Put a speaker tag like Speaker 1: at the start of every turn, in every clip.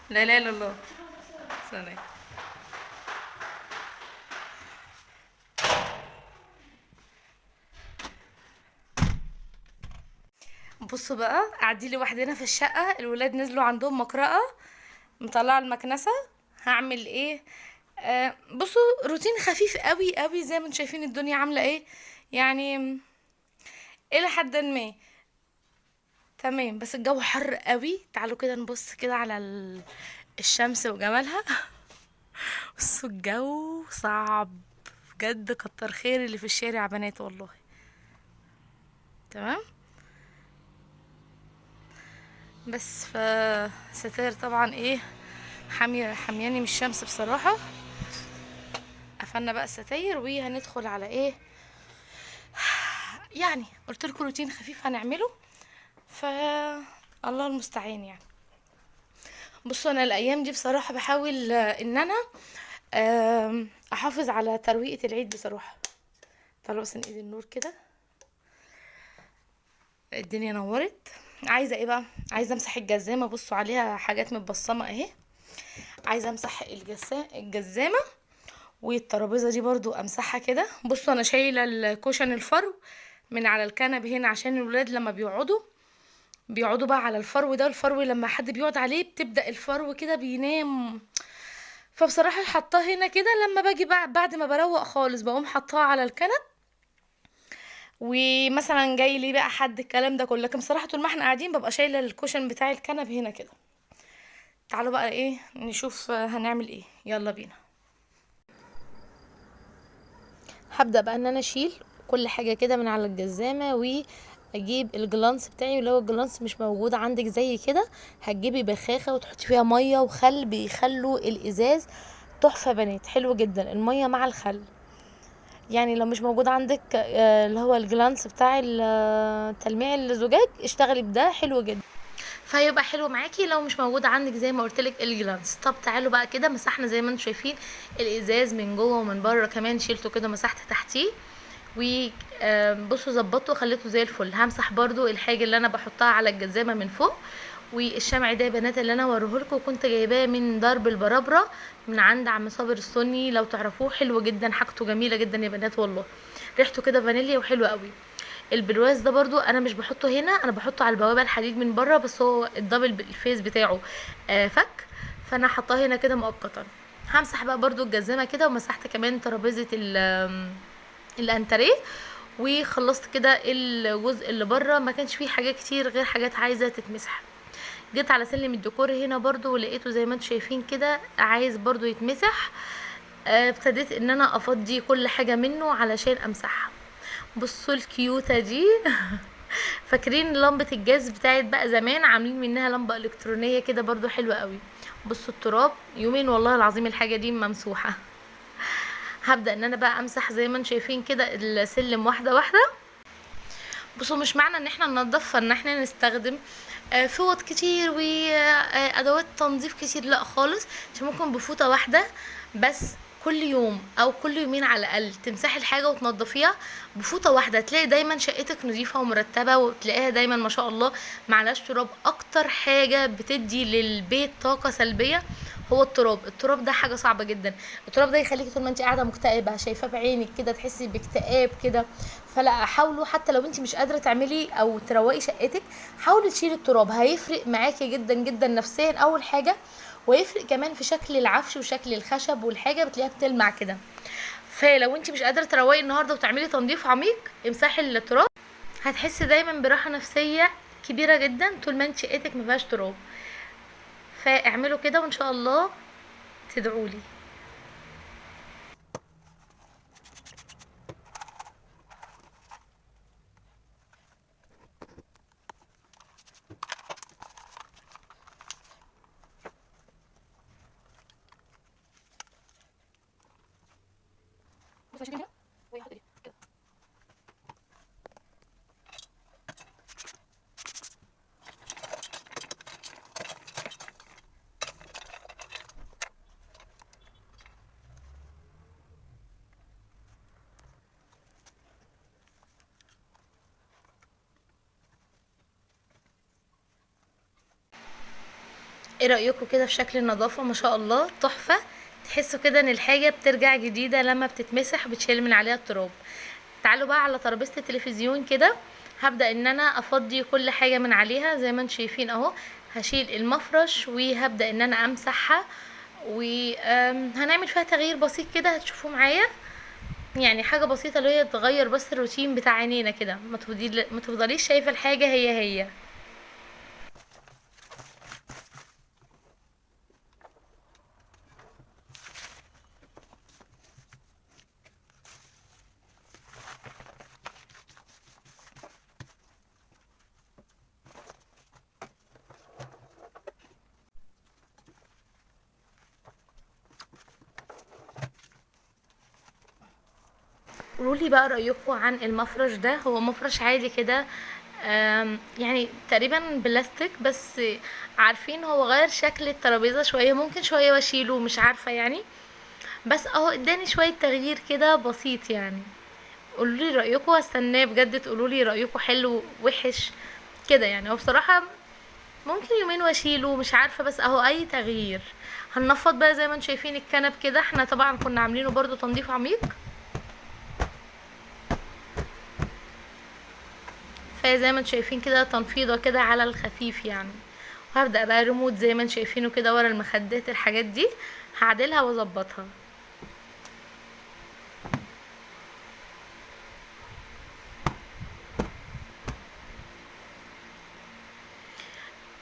Speaker 1: لا لا لا الله. سلام. بصوا بقى، قاعدين لوحدنا في الشقة، الولاد نزلوا عندهم مقرأة، مطلعة المكنسة. هعمل ايه؟ بصوا روتين خفيف قوي قوي، زي ما انتم شايفين الدنيا عاملة ايه، الى حد ما تمام، بس الجو حر قوي. تعالوا كده نبص كده على الشمس وجمالها. بصوا الجو صعب بجد، كتر خير اللي في الشارع بنات والله. تمام، بس ستاير طبعا ايه حامياني من الشمس بصراحة. قفلنا بقى الستاير وهندخل على ايه، قلت لكم روتين خفيف هنعمله، ف الله المستعان. بصوا انا الايام دي بصراحة بحاول ان انا احافظ على ترويقة العيد بصراحة. تعالوا بس نقيد النور كده، الدنيا نورت. عايزة ايه بقى؟ عايزة امسح الجزامة، بصوا عليها حاجات متبصمة اهي. عايزة امسح الجزامة، والترابيزة دي برضو امسحها كده. بصوا انا شايلة الكوشن الفرو من على الكنب هنا، عشان الولاد لما بيقعدوا بقى على الفرو ده، الفرو لما حد بيقعد عليه بتبدأ الفرو كده بينام، فبصراحة حطاه هنا كده. لما باجي بقى بعد ما بروق خالص بقوم حطاه على الكنب، ومثلا جاي لي بقى حد الكلام ده كله، لكن بصراحة طول ما احنا قاعدين ببقى شايلة الكوشن بتاع الكنب هنا كده. تعالوا بقى ايه نشوف هنعمل ايه، يلا بينا. هبدأ بقى ان انا اشيل كل حاجة كده من على الجزامة، واجيب الجلانس بتاعي، ولو الجلانس مش موجود عندك زي كده هتجيبي بخاخة وتحطي فيها مية وخل، بيخلوا الازاز تحفة بنات، حلو جدا المية مع الخل. لو مش موجود عندك، اللي هو الجلانس بتاع تلميع الزجاج، اشتغلي بده حلو جدا، فهيبقى حلو معاكي لو مش موجود عندك زي ما قلت لك الجلانس. طب تعالوا بقى كده، مسحنا زي ما انتم شايفين الازاز من جوه ومن بره كمان، شيلته كده مسحت تحتيه، و، بصوا ظبطته وخليته زي الفل. همسح برضو الحاجه اللي انا بحطها على الجزامه من فوق. والشمع ده يا بنات اللي انا وريهولكم كنت جايباه من درب البرابره من عند عم صابر السني، لو تعرفوه حلو جدا، حاجته جميله جدا يا بنات والله، ريحته كده فانيليا وحلو قوي. البرواز ده برضو انا مش بحطه هنا، انا بحطه على البوابه الحديد من بره، بس هو الدبل الفيس بتاعه، فك، فانا حطاه هنا كده مؤقتا. همسح بقى برضو الجزامه كده، ومسحت كمان ترابيزه الانتريه، وخلصت كده الجزء اللي بره، ما كانش فيه حاجات كتير غير حاجات عايزه تتمسح. جيت على سلم الديكور هنا برضو ولقيته زي ما انتم شايفين كده عايز برضو يتمسح، ابتديت ان انا افضي كل حاجه منه علشان امسحها. بصوا الكيوته دي فاكرين لمبه الجاز بتاعت بقى زمان، عاملين منها لمبه الكترونيه كده برضو حلوه قوي. بصوا التراب يومين والله العظيم الحاجه دي ممسوحه. هبدا ان انا بقى امسح زي ما انتم شايفين كده السلم واحده واحده. بصوا مش معنى ان احنا ننضف ان احنا نستخدم، فوط كتير وادوات تنظيف كتير، لا خالص. انت ممكن بفوطه واحده بس كل يوم او كل يومين على الاقل تمسحي الحاجه وتنظفيها بفوطه واحده، تلاقي دايما شقتك نظيفه ومرتبه، وتلاقيها دايما ما شاء الله معلهاش تراب. اكتر حاجه بتدي للبيت طاقه سلبيه هو التراب. التراب ده حاجه صعبه جدا، التراب ده يخليكي طول ما انت قاعده مكتئبه، شايفاه بعينك كده تحسي باكتئاب كده. فلا، حاولوا حتى لو انت مش قادره تعملي او تروقي شقتك، حاولي تشيلي التراب، هيفرق معاكي جدا جدا نفسيا اول حاجه، ويفرق كمان في شكل العفش وشكل الخشب والحاجه بتلاقيها بتلمع كده. فلو انت مش قادره تروقي النهارده وتعملي تنظيف عميق، امسحي التراب، هتحسي دايما براحه نفسيه كبيره جدا طول ما انت شقتك ما فيهاش تراب. فاعملوا كده وان شاء الله تدعولي. ايه رأيكم كده في شكل النظافة؟ ما شاء الله تحفة. تحسوا كده ان الحاجة بترجع جديدة لما بتتمسح بتشيل من عليها التراب. تعالوا بقى على ترابيزة التلفزيون كده، هبدأ ان انا افضي كل حاجة من عليها زي ما انتم شايفين اهو. هشيل المفرش وهبدأ ان انا امسحها، وهنعمل فيها تغيير بسيط كده هتشوفوه معايا، يعني حاجة بسيطة اللي هي تغير بس الروتين بتاع عينينا كده، ما تفضليش شايفة الحاجة هي هي. قولوا لي بقى رأيكم عن المفرش ده. هو مفرش عادي كده، يعني تقريبا بلاستيك، بس عارفين هو غير شكل الترابيزة شوية، ممكن شوية واشيله مش عارفة يعني، بس اهو اداني شوية تغيير كده بسيط يعني. قولوا لي رأيكم، هستناه بجد تقولوا لي رأيكم حلو وحش كده يعني. هو بصراحة ممكن يومين واشيله مش عارفة، بس اهو اي تغيير. هننفض بقى زي ما انتم شايفين الكنب كده، احنا طبعا كنا عاملينه برضو تنظيف عميق، فزي ما انتم شايفين كده تنفيضة كده على الخفيف يعني. وهبدأ بقى ريموت زي ما انتم شايفينه كده ورا المخدات، الحاجات دي هعدلها واظبطها.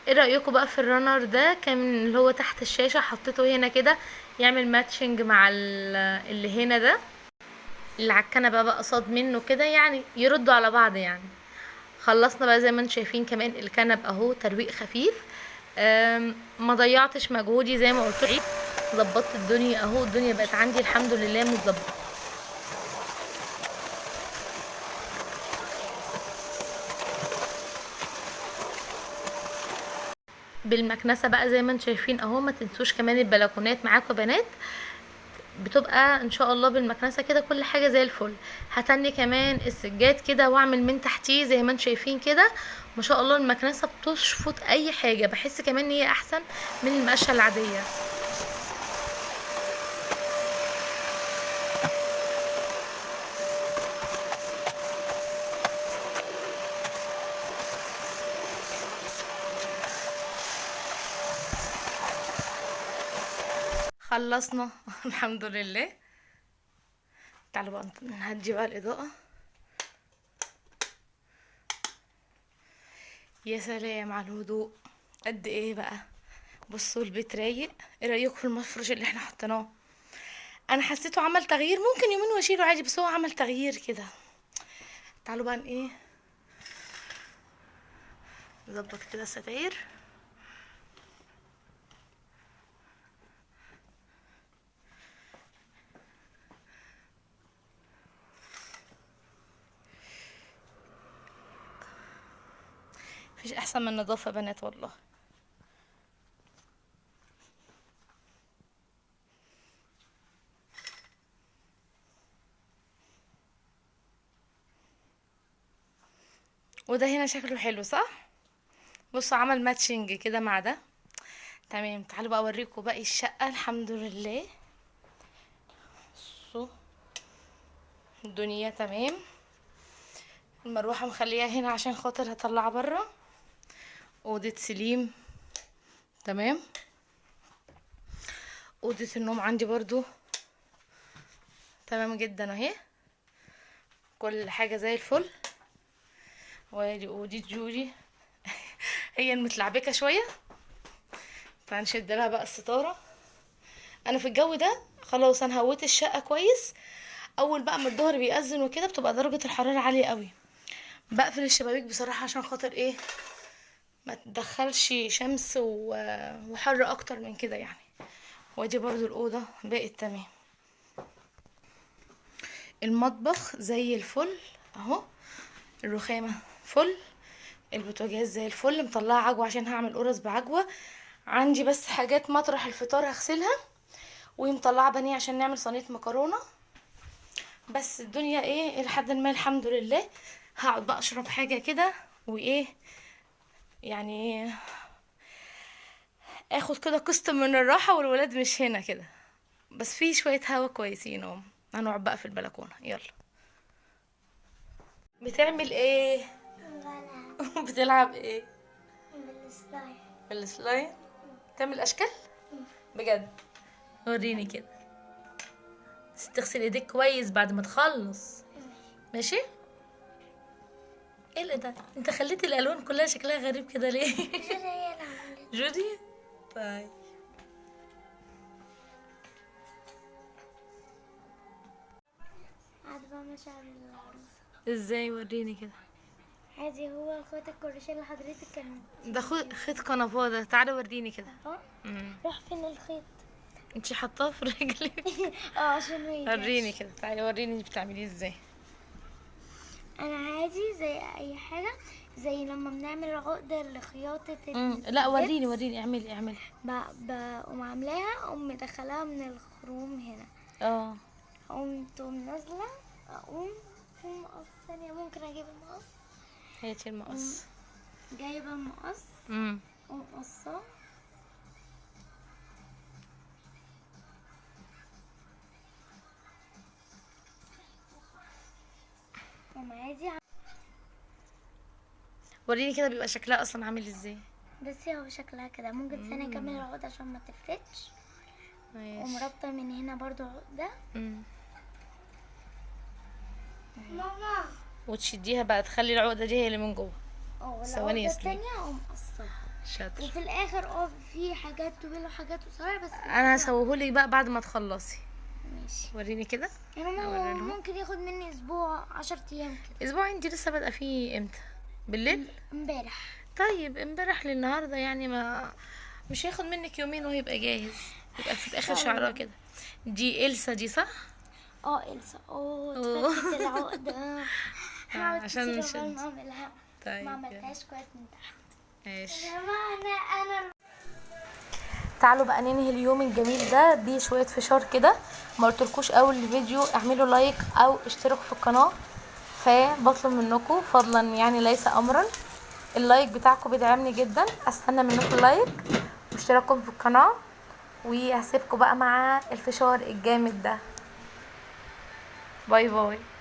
Speaker 1: ايه رأيكم بقى في ال runner ده؟ كان اللي هو تحت الشاشة حطيته هنا كده يعمل matching مع اللي هنا ده، اللي على الكنبة بقى قصاد منه كده، يعني يردوا على بعض يعني. خلصنا بقى زي ما انتم شايفين كمان الكنب اهو ترويق خفيف، ما ضيعتش مجهودي زي ما قلت لكم، ظبطت الدنيا اهو، الدنيا بقت عندي الحمد لله متظبطه. بالمكنسه بقى زي ما انتم شايفين اهو. ما تنسوش كمان البلكونات معاكم يا بنات، بتبقى ان شاء الله بالمكنسه كده كل حاجة زي الفل. هتني كمان السجاد كده واعمل من تحتيه زي ما انتم شايفين كده، ما شاء الله المكنسة بتشفط اي حاجة، بحس كمان ان هي احسن من المقشه العادية. خلصنا الحمد لله. تعالوا بقى نهدي بقى الإضاءة. يا سلام على الهدوء قد ايه بقى. بصوا البيت رايق. ايه رأيكم في المفرش اللي احنا حطيناه؟ انا حسيته عمل تغيير، ممكن يومين واشيله عادي، بس هو عمل تغيير كده. تعالوا بقى ايه نظبط كده الستاير. مفيش احسن من النظافة يا بنات والله. وده هنا شكله حلو صح؟ بصوا عمل ماتشنج كده مع ده. تمام. تعالوا بقى اوريكم باقي الشقة. الحمد لله بصوا الدنيا تمام. المروحة مخليها هنا عشان خاطر هطلعها بره. اوضة سليم تمام. اوضة النوم عندي برضو تمام جدا اهي، كل حاجة زي الفل. وادي اوضة جوري هي المتلعبكه شوية، فهنشد لها بقى الستارة. انا في الجو ده خلاص انا هويت الشقة كويس. اول بقى ما الظهر بيأذن وكده بتبقى درجه الحرارة عالية قوي، بقفل الشبابيك بصراحة عشان خاطر ايه ما تدخلش شمس وحر اكتر من كده يعني. وادي برضو الاوضة بقت تمام. المطبخ زي الفل اهو، الرخامه فل، البوتاجاز زي الفل، مطلعه عجوه عشان هعمل قرص بعجوه. عندي بس حاجات مطرح الفطار هغسلها، ومطلعه بانيه عشان نعمل صينية مكرونه. بس الدنيا ايه لحد ما الحمد لله. هقعد بقى اشرب حاجة كده وايه يعني اخد كده قسط من الراحة والولاد مش هنا كده، بس في شوية هوا كويسين اهو. هنقعد بقى في البلكونه. يلا بتعمل ايه؟ بتلعب ايه؟
Speaker 2: بالسلايم.
Speaker 1: بالسلايم؟ تعمل اشكال؟ بجد؟ وريني كده. بس تغسل ايديك كويس بعد ما تخلص، ماشي؟ ايه اللي ده؟ انت خليت الالوان كلها شكلها غريب كده ليه؟
Speaker 2: جودي هي اللي عملت.
Speaker 1: جودي؟ طيب
Speaker 2: قاعدة بعمل شعر العروسة.
Speaker 1: ازاي؟ وريني كده.
Speaker 2: عادي، هو خيط الكروشيه اللي حضرتك كان
Speaker 1: ده خيط كنفاه ده. تعالي وريني كده.
Speaker 2: اه راح فين الخيط؟
Speaker 1: انتي حطاه في رجلك.
Speaker 2: اه عشان ما يجيش.
Speaker 1: وريني كده، تعالي وريني انتي بتعمليه ازاي.
Speaker 2: انا عادي زي اي حاجة، زي لما بنعمل عقده لخياطه
Speaker 1: لا وريني وريني، اعملي اعملي.
Speaker 2: بقوم عاملاها، اقوم مدخلاها من الخروم هنا.
Speaker 1: اه
Speaker 2: اقوم نازله، اقوم في مقص ثانية، ممكن اجيب المقص.
Speaker 1: هاتي المقص.
Speaker 2: جايبه المقص. اقوم قصاه. عادي.
Speaker 1: وريني كده بيبقى شكلها اصلا عامل ازاي.
Speaker 2: بس هو شكلها كده. ممكن ثانية اكمل العقدة عشان ما تفردش.
Speaker 1: ماشي.
Speaker 2: ومربطه من هنا برضو عقده. ماما
Speaker 1: وتشديها بقى، تخلي العقدة دي هي اللي من جوه.
Speaker 2: اه
Speaker 1: ثواني يا سليم.
Speaker 2: الثانية اقوم قصاها.
Speaker 1: شاطر.
Speaker 2: وفي الاخر في حاجات طويلة وحاجات قصيرة، بس
Speaker 1: انا هسويهولك بقى بعد ما تخلصي.
Speaker 2: ماشي.
Speaker 1: وريني كده.
Speaker 2: يعني ممكن ياخد مني اسبوع، 10 ايام كده.
Speaker 1: اسبوع؟ انت لسه بادئه فيه امتى؟ بالليل؟
Speaker 2: امبارح.
Speaker 1: طيب امبارح للنهاردة يعني، ما مش هياخد منك يومين وهيبقى جاهز، يبقى في اخر شعرها كده. دي إلسا دي صح؟
Speaker 2: اه إلسا. اتفكت العقدة.
Speaker 1: عشان
Speaker 2: نشد.
Speaker 1: طيب
Speaker 2: ما عملتهاش كويس من تحت.
Speaker 1: ماشي.
Speaker 2: انا
Speaker 1: تعالوا بقى ننهي اليوم الجميل ده بشوية فشار كده. ما قلتلكوش اول الفيديو اعملوا like او اشتركوا في القناة، فبطلب منكم فضلا يعني ليس امرا، ال like بتاعكم بيدعمني جدا. استنى منكم like واشتراككم في القناة، وهسيبكم بقى مع الفشار الجامد ده. bye bye.